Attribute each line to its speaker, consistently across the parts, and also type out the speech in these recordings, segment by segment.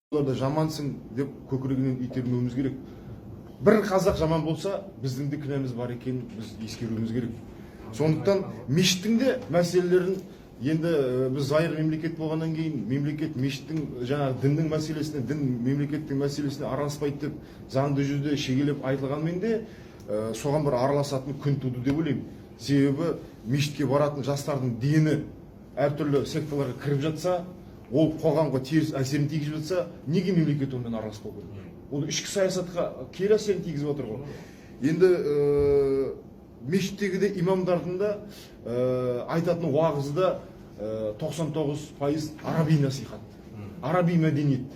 Speaker 1: Оларды жамансың деп көкірегінен итермеуіміз керек. Бір қазақ жаман болса, біздің де кінәміз бар екенін біз ескеруіміз керек. Сондықтан мешіттің де мәселелерін енді біз зайырлы мемлекет болғаннан кейін, мемлекет мешіттің, жаңағы діннің мәселесіне, дін мемлекеттің мәселесіне араласпайды деп заңды жүзде шегелеп айтылғанмен де, соған бір араласатын күн туды деп ойлаймын. Себебі мешітке баратын жастардың дені әртүрлі секталарға кіріп жатса, ол қоғамға теріс әсерін тигізіп жатса, неге мемлекет онымен араласпау керек? Ол ішкі саясатқа кері әсерін тигізіп жатыр ғой. Енді мешіттегі де имамдардың да айтатын уағызы да 99% араби насихат, араби мәдениет.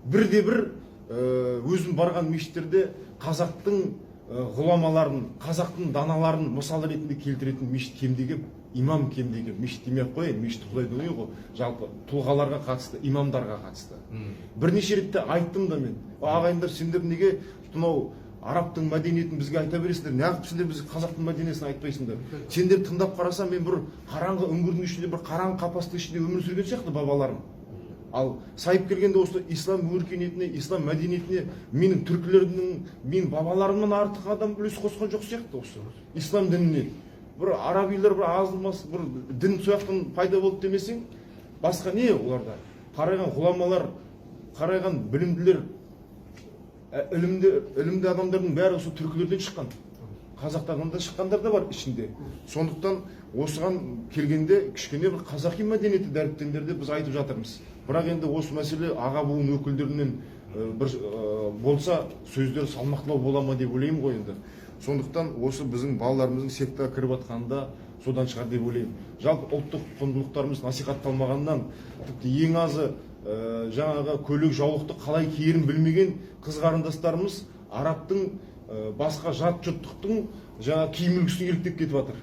Speaker 1: Бірде бір өзім барған мешіттерде қазақтың ғұламаларын, қазақтың даналарын мысал ретінде келтіретін мешіт кемде кем, имам кемде кем. Мешіт демей ақ қояйын, мешіт құдайдың үйі ғой. Жалпы тұлғаларға қатысты, имамдарға қатысты бірнеше ретте айттым да мен: «Ағайындар, сендер неге мынау арабтың мәдениетін бізге айта бересіңдер? Неғып сендер бізге қазақтың мәдениетін айтпайсыңдар?» Сендер тыңдап қарасам, мен бір қараңғы үңгірдің ішінде, бір қараңғы қапастың ішінде өмір сүрген сияқты бабаларым. Ал сайып келгенде, осы ислам өркениетіне, ислам мәдениетіне менің түркілердің, менің бабаларымнан артық адам үлес қосқан жоқ сияқты осы ислам дініне. Бір арабилер бір азылмас, бір дін сол жақтан пайда болды демесең, басқа не? Оларда қарайған ғұламалар, қарайған білімділер, ілімді адамдардың бәрі осы түркілерден шыққан. Қазақтардан да шыққандар да бар ішінде. Сондықтан осыған келгенде кішкене бір қазақи мәдениетті дәріптеңдер деп біз айтып жатырмыз. Бірақ енді осы мәселе аға буын өкілдерінен бір болса, сөздер салмақтылау бола ма деп ойлаймын ғой енді. Сондықтан осы біздің балаларымыздың сектаға кіріп жатқанында содан шығар деп ойлаймын. Жалпы ұлттық құндылықтарымыз насихатталмағаннан, тіпті ең азы жаңағы көйлек жаулықты қалай киерін білмеген қыз қарындастарымыз арабтың, басқа жат жұрттықтың жаңағы киім үлгісіне еліктеп кетіп жатыр.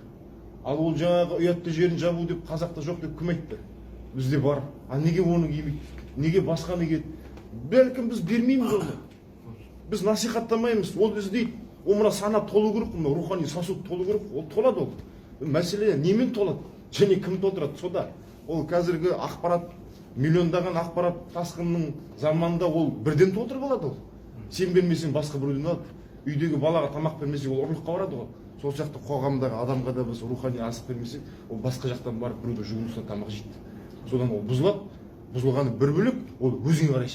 Speaker 1: Ал ол жаңағы ұятты жерін жабу деп қазақта жоқ деп кім айтты? Бізде бар. А неге оны кимейді, неге басқаны киеді? Бәлкім, біз бермейміз оны, біз насихаттамаймыз. Ол іздейді. Ол мына сана толу керек қой, мына рухани сосуд толу керек қой. Ол толады. Ол мәселе немен толады және кім толтырады сода. Ол қазіргі ақпарат, миллиондаған ақпарат тасқынының заманында ол бірден толтырып алады. Ол сен бермесең, басқа біреуден алады. Үйдегі балаға тамақ бермесең, ол ұрлыққа барады ғой. Сол сияқты қоғамдағы адамға да біз рухани азық бермесек, ол басқа жақтан барып, біреудің жүгінісінен тамақ жейді. Содан ол бұзылады. Бұзылғаны бір бөлек, ол өзіңе қарай.